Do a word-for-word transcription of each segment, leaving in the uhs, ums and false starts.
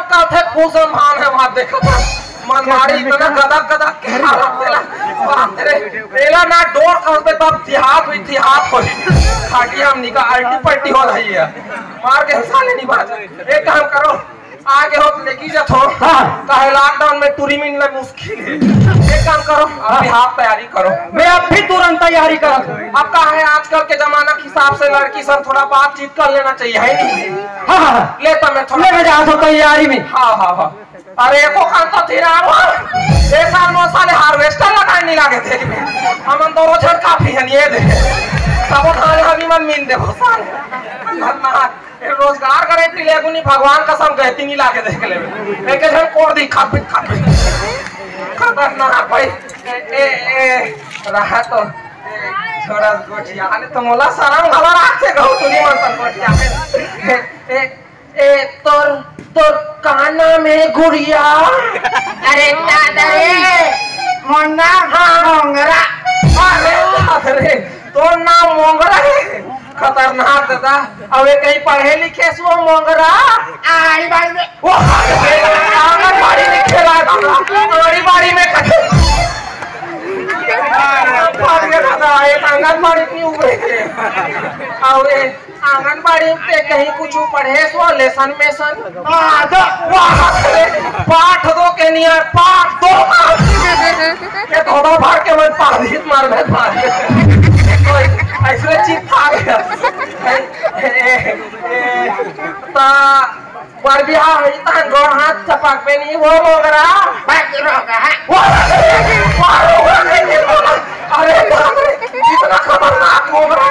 कल थे कुछ भान है, वहाँ देखा था मनमाड़ी इतना गदक गदक के हालत तेला, बाप रे। तेला ना डोर कहते तब तिहात हुई, तिहात हुई। खाटी हम निका अल्टी पल्टी हो रही है। मार के साले नहीं बाज। एक काम करो, आगे हो तो लेके जा थो। हाँ। काहे लॉकडाउन में टूरी मिलना मुश्किल है। एक काम करो, आप भी हाथ तैयारी करो। मैं अब भी तुरंत तैयारी करत हूँ। अब का है, आजकल के जमाना के हिसाब से लड़की सब थोड़ा बातचीत कर लेना चाहिए, है नहीं? हाँ, हाँ, हाँ। ले तो मैं थोड़ा ले, मैं जात हूँ तैयारी में। हाँ, हाँ, हाँ। अरे, एको काम तो तेरा वो। ए साल में साले हार्वेस्टर लगाए नहीं लागे थे। हमन दोनों झन काफी हन, ये दे। तब वो धान हमी मन मीन दे, वो साले। खतरनाक। ए, रोजगार गारंटी लेगू नहीं, भगवान कसम कहती नहीं लागे देख ले। एक झन कोड़ दी, खापी, खापी। खतरनाक भाई। ए, ए, ए, रहा तो, ए, छोड़ा गोठिया। अरे, तो मोला शरम घबरात से कहूँ, तू नहीं मन सन गोठिया। ए, ए, ए, तोर, तोर का नाम है गुड़िया? अरे दादा रे, मोर नाम हाँ। मोंगरा। अरे बाप रे, तोर नाम मोंगरा है? खतरनाक दादा। अब ये कहीं पढ़े लिखे सो मोंगरा? आड़ी बाड़ी में। वो आंगनबाड़ी में खेला था, आड़ी बाड़ी में कथे। पढ़ गया दादा, एक आंगनबाड़ी नहीं उबरे। अब ये आंगनबाड़ी में कहीं कुछ पढ़े सो लेसन मेसन। हाँ, तो वाह, पाठ दो के नियर, पाठ दो। ये धोबा फाड़ के मैं पाठ ही मार में फाड़। कोई ऐसे चीज था गया। ए, ए, ए, ता, पर भी हाँ, इतना गोड़ हाथ चपक पे नहीं, वो मोगरा। भाग रोगा, हाँ। वो, वो रोगा नहीं, नहीं, वो, अरे बाप रे, इतना खतरनाक मोगरा।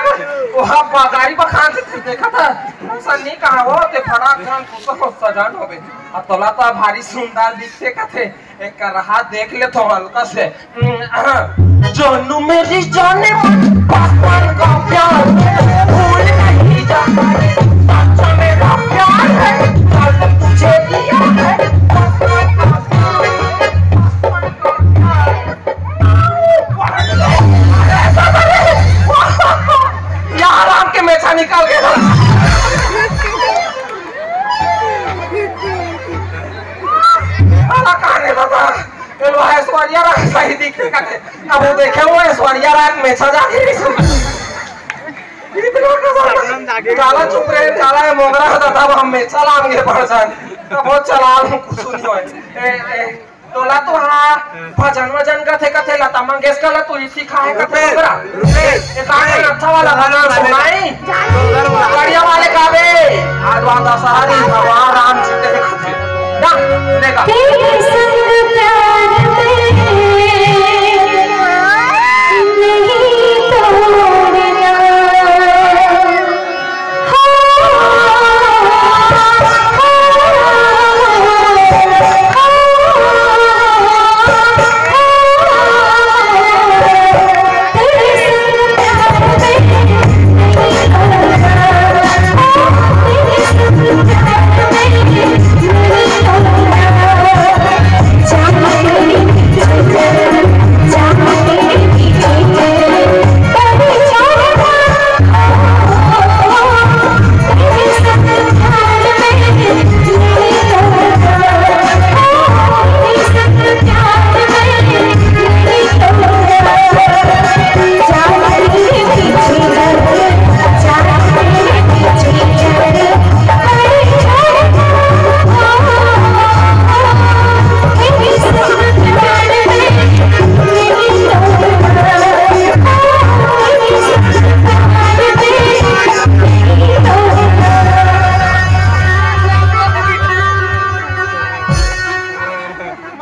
वो हाँ, बाजारी बखान से देखा था। ऐसा नहीं कहा वो, ते फटाक जान, तू तो सजान हो गई। अब तोला तो भारी सुंदर दिखते कथे। एक रहा देख ले तो हल्का से। हम्म, हाँ। जानू मेरी जाने मन पागल का प्यार, भूल नहीं जाता, सच्चा मेरा प्यार है, कल तुझे दिया है। यार, आपके मेछा निकाल के ना। साला कहाँ गया था? ये लो ऐश्वर्या राय सही दिखे कथे। अब वो देखे वो ऐश्वर्या राय मेछा जाके नहीं सुन। इतना का साला। काला चुप रहे, काला है मोगरा था, तब हम मेछा लाम के पड़ जान। तब वो चला लूं, कुछ नहीं होए। ए, ए, तोला तो हाँ, भजन वजन कथे कथे लता मंगेशकर ला तू ही सिखाए कथे रुपेश, मोगरा। रुपेश, एक आने अच्छा वाला भजन सुनाई। बढ़िया वाले गावे। आज बात दशहरी भगवान राम जी के खातिर। ना, देखा। तेरे संग प्यार में नहीं तोड़ना।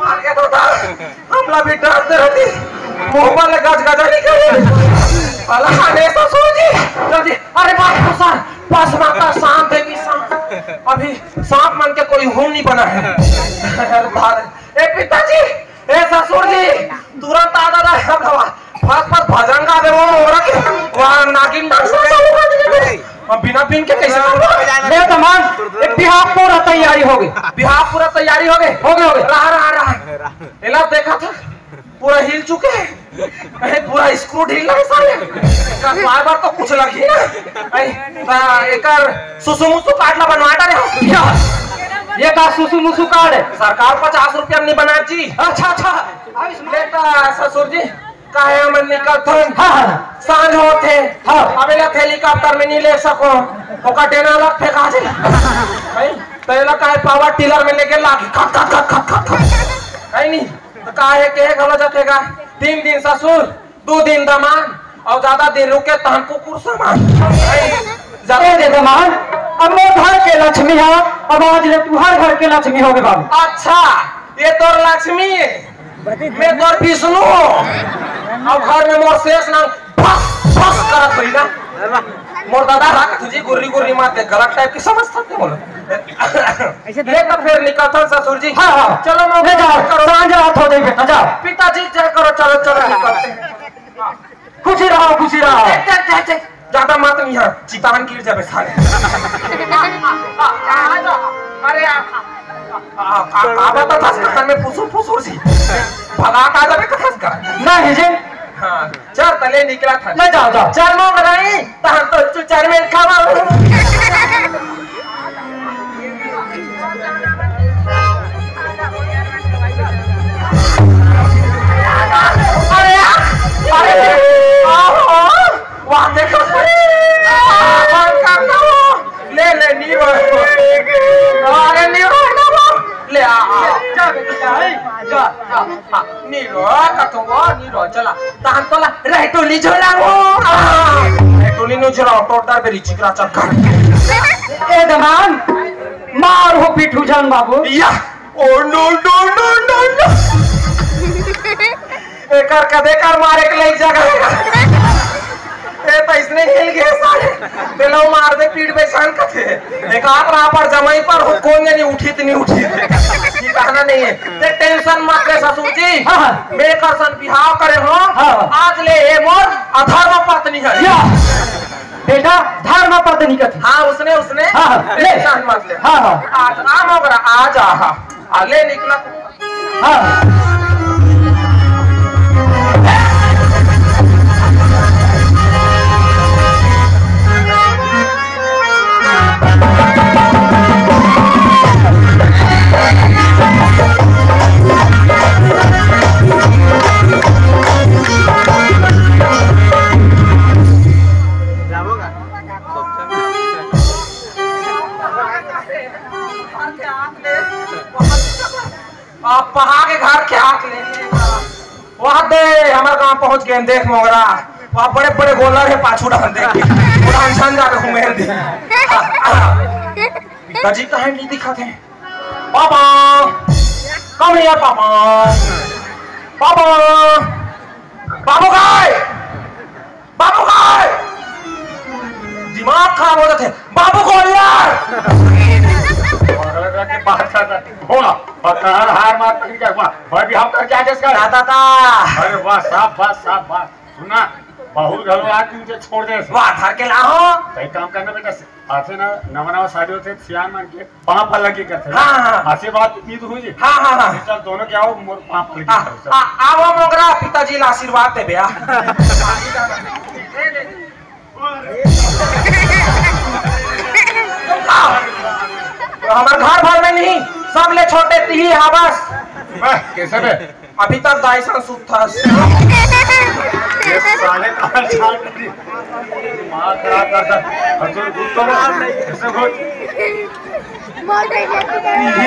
मार के तो था, हमला भी डर दे रहती। मुंह वाले गज गजा नहीं करे। अला हमेशा सो जी, जल्दी। अरे बाप रे, सर, बस माता शांत है कि शांत। अभी सांप मन के कोई हूँ नहीं बना है। अरे बाप रे। ए पिताजी, ए ससुर जी, तुरंत आ दादा, हम हवा। फट फट भजन गा दे वो मोरा के। वहाँ नागिन डांस चालू कर दीजिए। अब बिना पिन के कैसे करबो? ले तो मान, ए, बिहाव पूरा तैयारी हो गई। बिहाव पूरा तैयारी हो गई? हो गई, हो गई। रहा, रहा, रहा। एला देखा था, पूरा हिल चुके हैं। ए, पूरा स्क्रू ढील लगे साले। एकर बार बार तो कुछ लगी ना। ए, बा, एकर सुसु मुसु काटला बनवा डारे हो। या। ये का सुसु मुसु कार्ड है? सरकार पचास रुपया में नहीं बना जी। अच्छा, अच्छा। ले त ससुर जी, काहे हमन निकलथन? हाँ, हाँ। सांझ होथे। हाँ। अबे ला हेलीकॉप्टर में नहीं ले सको, ओकर डेना लग फेंका जे। भाई, तो ये ला काहे पावर टिलर में लेके लागी खट खट खट खट खट खट। है नहीं? तो काहे के घलो जाथे गा? तीन दिन ससुर, दू दिन दमांद, अउ ज्यादा दिन रुके तहन कुकुर समान। ज्यादा ए रे दमांद, अब मोर घर के लक्ष्मी हा, अब आज ले तुहर घर के लक्ष्मी होगे बाबू। अच्छा, ये तोर लक्ष्मी है, मैं तोर विष्णु हूँ। अब घर में मोर शेष नाम फस फस करत होई ना। मोर दादा राख तुझे गुर्री गुर्री मारते, गलत टाइप की समझ सकते बोलो। ले तो फिर निकलथन ससुर जी। हाँ, हाँ। चलो, मैं ले जाओ, करो। सांझ रात हो जाई बेटा, जाओ। पिताजी जय करो, चलो, चलो, निकलते हैं। खुशी रहो, खुशी रहो। देख, देख, देख, देख। ज्यादा मत नहीं है, चितान गिर जाबे साले। अरे, आ, आ, आ, आ, आ, बता, दस कथन में फुसुर, फुसुर जी। भगा का जाबे कथन का। नहीं जी। हाँ। चल, तले निकला था। ले जाओ, जाओ। चल, मोंगराई, तहन तो तू चरमेन खावा। अरे, अरे, आहो, वाह, देखो, वाह, बंद कर दो। ले, ले, नी रो। अरे, नी रो, नी रो। ले, आ, आ। जा, बेटा, जा, जा, जा। हाँ, नी रो, कथो वो, नी रो, चला। तहन तोला रह टोली झोला वो। आ, रह टोली नो झोला, टोटा बेरी चिकरा चक्कर। ए दमान, मार हो पीठू जान बाबू। या, ओ नो, नो, नो, नो, नो। एकर कदे कर मारे के लायक जगह हे। ए, त इसने हिल गए साले। तेलो मार दे पीठ पे छान कथे। एक आत रहा पर जमाई पर हो, कोन जनी उठी त नहीं उठी। ये कहना नहीं है। ते टेंशन मत ले ससुर जी। हाँ, हाँ। मैं करसन बिहाव करे हो। हाँ। आज ले ये मोर अधर्म पत्नी है। या। बेटा, धर्म पत्नी कथे। हाँ, उसने, उसने। हाँ, हाँ, ले। टेंशन मत ले। हाँ, हाँ। आज आ मोगरा, आज आ, हाँ। आ, ले निकला। हाँ। आप पहा के घर के हाथ ले। वहाँ दे, हमारे गांव पहुंच गए, देख मोगरा। वहाँ बड़े बड़े गोलर है, पाछू डाल दे। उड़ान छान जाके घूमे दे। पिताजी कहाँ नहीं दिखाते हैं? Papa, come here, papa. Papa, बाबू गाय। बाबू का है? दिमाग खराब हो जाते। बाबू को यार। पागल है कि बात कर रहा है। हो, और कहाँ हार मार पकड़ के हुआ? भाई भी हम कर क्या जस कर? दादा दा। अरे वाह, शाबाश, शाबाश। सुना, बहुत घलो आज तुझे छोड़ दे। वाह, धर के लाओ। सही काम करना बेटा। आथे ना, नवा नवा शादी होथे, सियान मन के पाँव पल्ला के करथे। हाँ, हाँ। आशीर्वाद ईद हुई जी। हाँ, हाँ, हाँ। चल, दोनों के आओ, मोर पाँव पल्ला के आ, करथे। आ, आवो मोगरा, पिताजी ला आशीर्वाद देबे, आ। तो हमार घर भर में नहीं, सब ले छोटे तिही हा बस। वाह, कैसे बे? अभी तक दाई सन सुतस। ये साले का छाट दिमाग खराब करता। हजूर, कुत्तों को कैसे बोल? ये,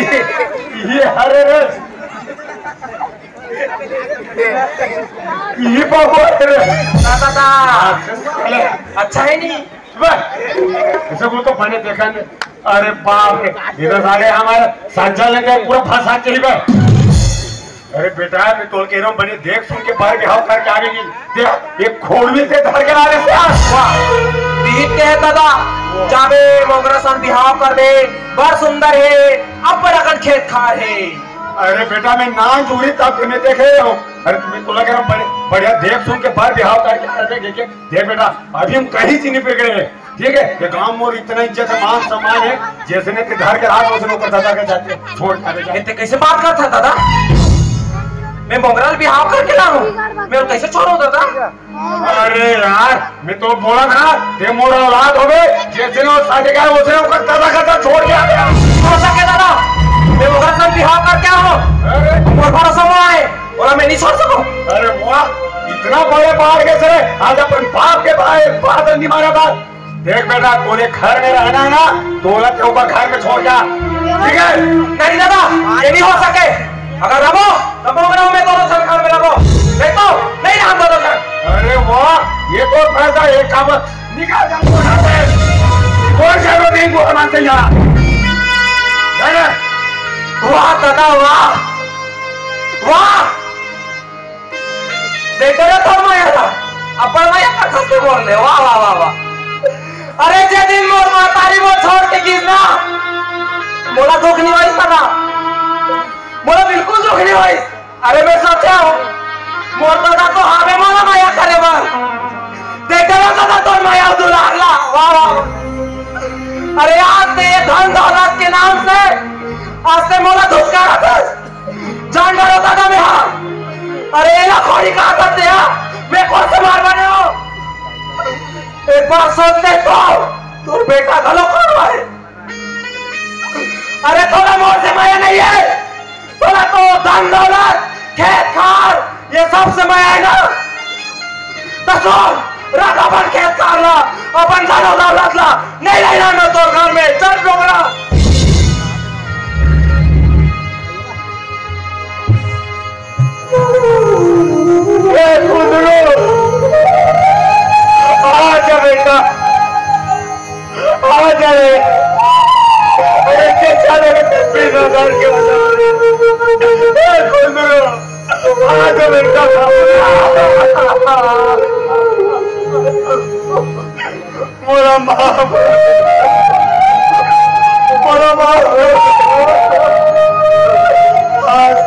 ये, अरे रे। ये बाबू, अरे रे। दादा दा। साले। अच्छा है नहीं। बे, ऐसे बोल तो बने देखा नहीं। अरे बाप रे, इधर साले हमारे सज्जा लेके पूरा फंसा के ही बे। अरे बेटा, मैं तोल कह रहा हूँ, बने देख सुन के बाहर बिहाव करके आ गई। देख, ये खोड़वी से धर के आ रहे हैं। वाह, ठीक है दादा, जाबे मोगरा सन बिहाव करबे, बड़ सुंदर है, अब बड़ा कन खेत खार है। अरे बेटा, मैं ना दूरी तब तुम्हें देखे हूँ। अरे तुम्हें तोला कह रहा हूँ, बड़े, बढ़िया देख सुन के बाहर बिहाव करके आ रहे हैं, देख, देख बेटा, अभी हम कहीं से नहीं बिगड़े हैं। ठीक है, ये गांव मोर इतना इज्जत है, मान सम्मान है, जैसे ने ते घर के राज वैसे ऊपर दादा के जाते छोड़ के आवे जाते। ते कैसे बात करता दादा? मैं मोगरा ल बिहाव करके ला हूँ, मैं कैसे छोड़ू दादा? अरे यार, मैं तो बोला था, ते मोर औलाद होवे, जैसे ने वो साथे गए, वैसे ऊपर दादा का छोड़ के आवे। हो सके दादा, मैं ओकरा संग बिहाव करके आए हंव। अरे। मोर भरोसा म आए, ओला मैं नहीं छोड़ सकंव। अरे वाह, इतना बड़े पहाड़ के सर, आज अपन बाप के भाई बादल नहीं मारा था। देख बेटा, तोरे घर में रहना है ना, तो ओला के ऊपर घर में छोड़ जा, ठीक है? नहीं दादा, ये नहीं हो सके। अगर रहो, तब मैं दोनों झन घर में रहो, नहीं तो नहीं रहन दोनों झन। अरे वाह, ये तो फैसला एक काम निकाल जा, तो घर से कोई जरूरत नहीं, वो हमारे से यहाँ। नहीं, नहीं। वाह दादा, वाह, वाह। देख रे तोर मया ला, अपन मया कथा से बोल ले, वाह, वाह, वाह, वाह। अरे जे दिन मोर महतारी मोर छोड़ के गिस ना, मोला दुख नहीं होइस दादा, मोला बिल्कुल दुख नहीं होइस। अरे मैं सोचेंव, मोर दादा तो हावे मोला मया करे बर। देख रे दादा तोर मया दुलार ला, वाह, वाह। अरे आज से ये धन दौलत के नाम से, आज से मोला दुख करत हस। जान डारो दादा मैं हा। अरे एला खोड़ी का करते हा? मैं कौन से मार बने हो? एक बार सोचते तो तोर बेटा घलो कौन है? अरे तोला मोर से मया नहीं है, तोला तो धन दौलत, खेत खार, ये सब से मया है ना? त सुन, रख अपन खेत खार ला, अपन धन दौलत ला, नहीं रहना मैं तोर घर में, चल डोकरा। ए कुंदरू, आजा बेटा, आजा रे। अरे कैसा लगे तेरे बिना घर के बता। ए कुंदरू, आजा बेटा। मोला माफ, मोला माफ। आज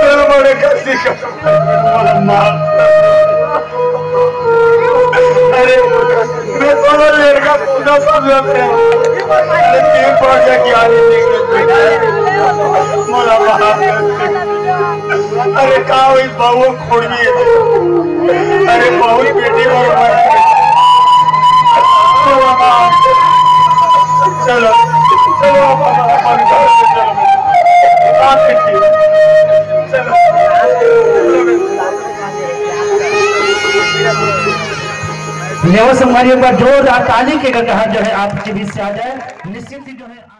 तेरे बड़े गलती कर, मोला माफ। अरे, मैं तो लड़का पूरा समझा था। अरे, तीन पाँच की आदमी निकले। मोला माफ कर। अरे, का हुई बहू खोड़वी है। अरे, बहुत बेटी और भाई है। चलो, चलो, चलो, आप, आप, आप, आप, चलो, आप, चलो। नेवा संगवारी, एक बार जोरदार ताली के गड़गड़ाहट जो है आपके बीच से आ जाए, निश्चित ही जो है